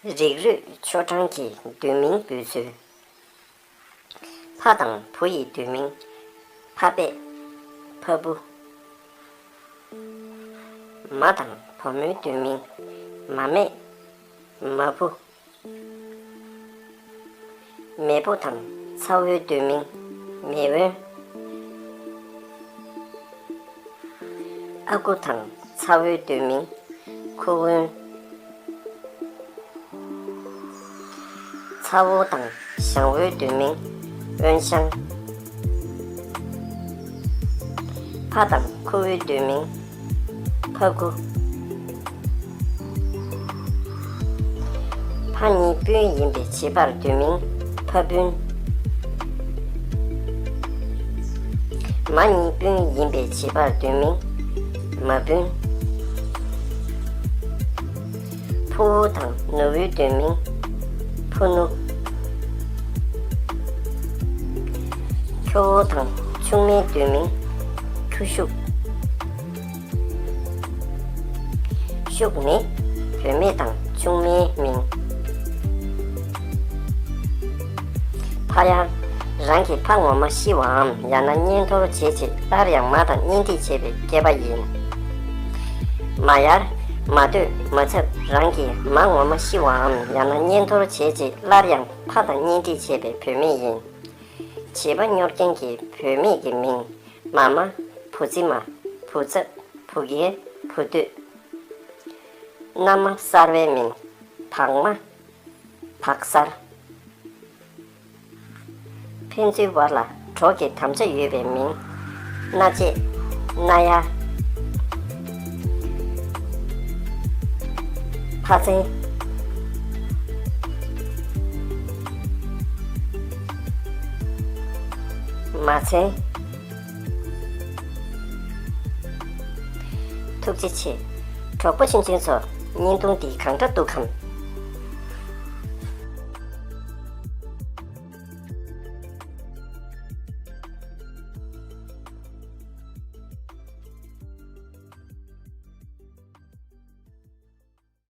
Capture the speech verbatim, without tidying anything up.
རིགས་རུས་ཆོ་འབྲང་གི་བསྡུས་མིང་འབོད་ཚུལ། ཕ་དང་བུ་ཡི་བསྡུས་མིང་། ཕ་པད། ཕ་བུ། མ་དང་བུ་མོའི་བསྡུས་མིང་། མ་མེད། མ་བུ། མེས་པོ་དང་ཚ་བོའི་བསྡུས་མིང་། མེས་དབོན། ཨ་ཁུ་དང་ཚ་བོའི་བསྡུས་མིང་། ཁུ་དབོན། ཚ་བོ་དང་ཞང་བོའི་བསྡུས་མིང་། དབོན་ཞང་། ཕ་དང་ཁུ་བོའི་བསྡུས་མིང་། ཕ་ཁུ། ཕ་གཉིས་སྤུན་ཡིན་པའི་བྱིས་པར་བསྡུས་མིང་། ཕ་སྤུན། མ་གཉིས་སྤུན་ཡིན་པའི་བྱིས་པར་བསྡུས་མིང་། མ་སྤུན། ཕུ་བོ་དང་ནུ་བོའི་བསྡུས་མིང་། ཕུ་ནུ། ཁྱོ་བོ་དང་ཆུང་མའི་བསྡུས་མིང་། ཁྱོ་ཤུག། ཤུག་ནི་བུད་མེད་དང་ཆུང་མའི་མིང་། ཕ་ཡར། རང་གི་ཕ་ངོ་མ་ཤི་བའམ་ཡང་ན་གཉེན་འཐོར་བྱེད་ཆེད་སླར་ཡང་མ་དང་གཉེན་སྒྲིག་བྱེད་པའི་སྐྱེས་པ་ཡིན། མ་ཡར། མ་སྡོད་མ་ཚབ། རང་གི་མ་ངོ་མ་ཤི་བའམ་ཡང་ན་གཉེན་འཐོར་བྱེད་ཆེད་སླར་ཡང་ཕ་དང་གཉེན་སྒྲིག་བྱེད་པའི་བུད་མེད་ཡིན། བྱིས་པ་གཉོར་མཁན་གྱི་བུད་མེད་ཀྱི་མིང་། མ་མ། བུ་ཙི་མ། བུ་ཚབ། བུ་རྒྱལ། བུ་སྟོད། མནའ་མ་གསར་བའི་མིང་། བག་མ། བག་གསར། ཕན་ཚུན་བར་ལ་གྲོགས་ཀྱི་དམ་བཅའ་ཡོད་པའི་མིང་། མནའ་བཅད། མནའ་ཡ། ཕ་ཚན། མ་ཚན། ཐུགས་རྗེ་ཆེ། གྲོགས་པོ་ཆུང་ཆུང་ཚོ། བརྙན་ཐུང་འདི་གང་འདྲ་འདུག་གམ།